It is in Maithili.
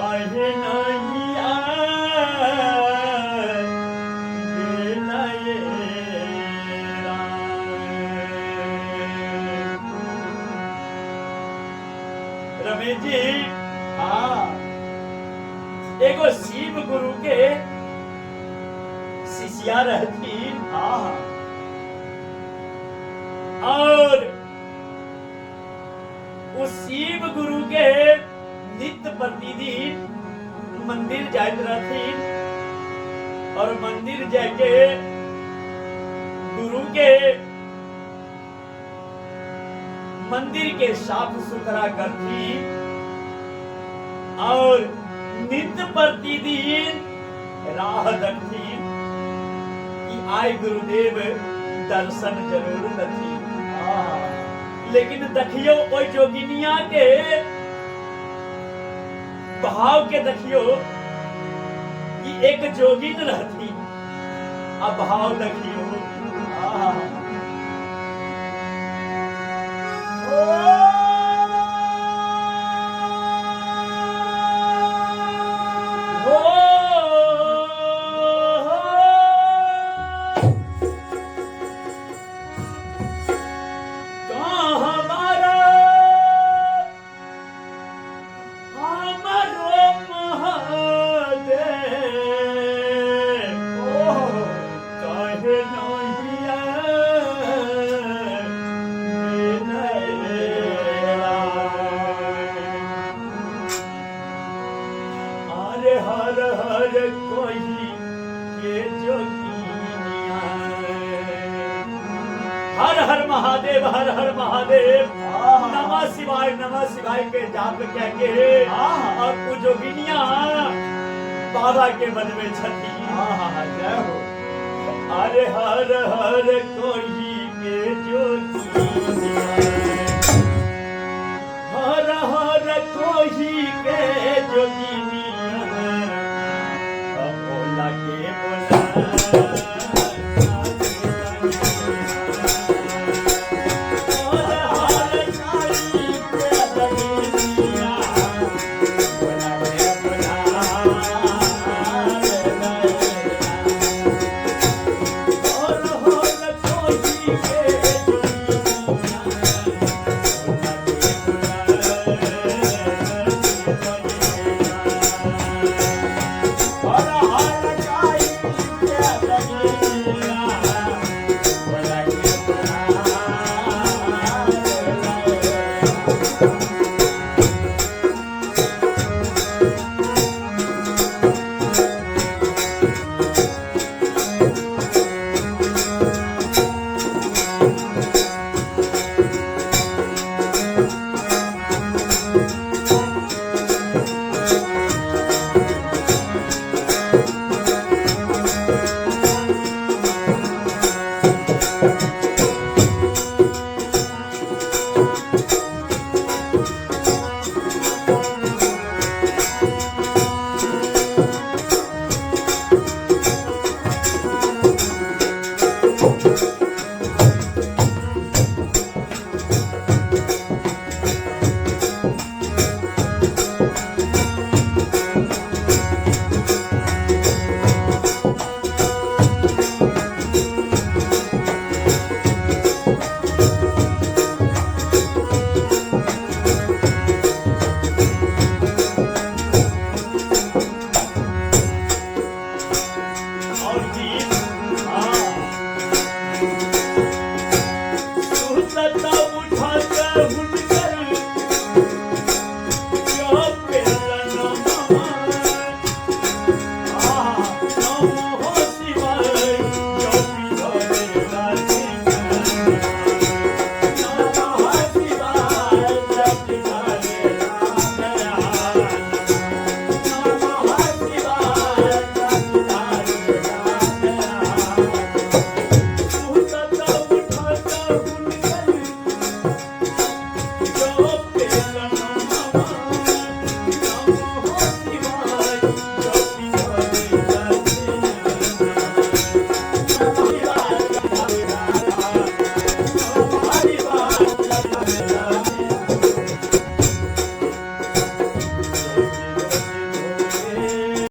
काहे नहीं गेलये राम। रमेश जी, हाँ। एगो शिव गुरु के शिष्या रहथिन। हाँ। और उस शिव गुरु के नित्य प्रतिदिन मंदिर जाइत रहथिन और मंदिर जाके गुरु के मंदिर के साफ सुथरा करथिन और नित्य प्रतिदिन राह देखथिन कि आय गुरुदेव दर्शन जरूर दथिन। लेकिन देखियो ओहि जोगिनिया के भाव के, देखियो कि एक जोगिन रहथिन आ भाव देखियो। हो कहाँ हमारा हमरो महादेव, काहे नहीं गेलये। अरे हर हर कोई के जोगिनिया, हर हर महादेव, हर हर महादेव, नमः शिवाय, नमः शिवाय के जाप कह के और उ जोगिनिया बाबा के बनवे छथि। जय हो। अरे हर हर कोई के जोगिनिया, हर हर कोई के जोगिनिया।